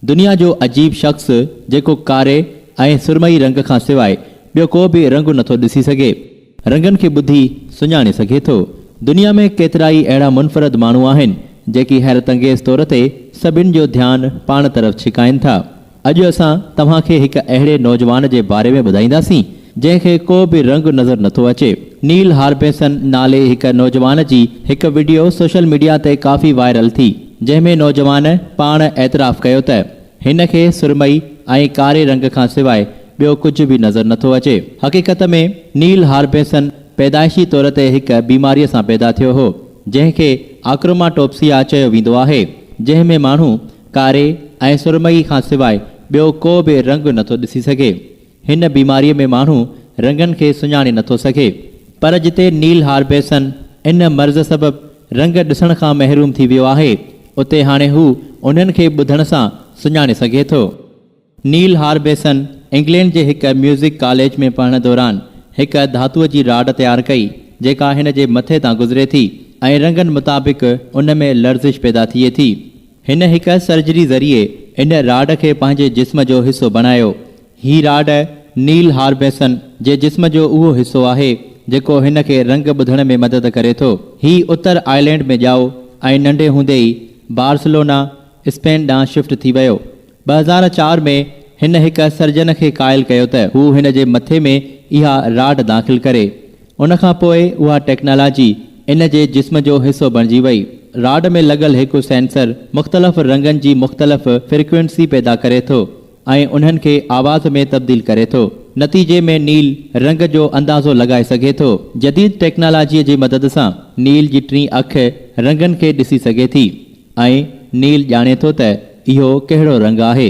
دنيا جو عجيب شخص جيڪو ڪاري ۽ سرمئي رنگ کان سواء ٻيو ڪو به رنگ نٿو ڏسي سگهي. رنگن کي ٻڌي سڃاڻي سگهي ٿو. دنيا ۾ ڪيترائي اهڙا منفرد ماڻهو آهن، جيڪي حيرت انگيز طور تي سڀن جو ڌيان پاڻ طرف ڇڪائين ٿا. اڄ اسان توهان کي هڪ اهڙي نوجوان جي باري ۾ ٻڌائينداسين، جنهن کي ڪو به رنگ نظر نٿو اچي. نيل هاربيسن نالي هڪ نوجوان جي هڪ وڊيو سوشل ميڊيا تي ڪافي وائرل ٿي، جنهن ۾ نوجوان پاڻ اعتراف ڪيو ته هن کي سرمئي ۽ ڪاري رنگ کان سواء ٻيو ڪجهه به نظر نٿو اچي. حقيقت ۾ نيل هاربيسن پيدائشي طور تي هڪ بيماريء سان پيدا ٿيو هو، جنهن کي آڪروماٽوپسيا چيو ويندو آهي، جنهن ۾ ماڻهو ڪاري ۽ سرمئي کان سواء ٻيو ڪو به رنگ نٿو ڏسي سگهي. هن بيماريء ۾ ماڻهو رنگن کي سڃاڻي نٿو سگهي. پر جتي نيل هاربيسن ان مرض سبب رنگ ڏسڻ کان محروم ٿي ويو آهي، اتي هاڻي هو انهن کي ٻڌڻ سان سڃاڻي سگهي ٿو. نيل هاربيسن انگلينڊ جي هڪ ميوزڪ ڪاليج ۾ پڙهڻ دوران هڪ ڌاتوء جي راڊ تيار ڪئي، جيڪا هن جي مٿي تان گذري ٿي ۽ رنگن مطابق ان ۾ لرزش پيدا ٿئي ٿي. هن هڪ سرجري ذريعي ان راڊ کي پنهنجي جسم جو حصو بڻايو. هي راڊ نيل هاربيسن جي جسم جو اهو حصو آهي، جيڪو هن کي رنگ ٻڌڻ ۾ مدد ڪري ٿو. هي اتر آئرلينڊ ۾ ڄائو ۽ ننڍي هوندي ئي بارسلونا، اسپين ڏانهن شفٽ ٿي ويو. 2004 ۾ هن هڪ سرجن کي قائل ڪيو ته هو هن جي مٿي ۾ اها راڊ داخل ڪري. ان کان پوء اها ٽيڪنالاجي ان جي جسم جو حصو بڻجي وئي. راڊ ۾ لڳل هڪ سينسر مختلف رنگن جي مختلف فريڪوئنسي پيدا ڪري ٿو ۽ انهن کي آواز ۾ تبديل ڪري ٿو. نتيجي ۾ نيل رنگ جو اندازو لڳائي سگهي ٿو. جديد ٽيڪنالاجيء جي مدد سان نيل جي ٽين اک رنگن کي ڏسي سگهي ٿي ۽ نيل ڄاڻي ٿو ته اهو ڪهڙو رنگ آهي.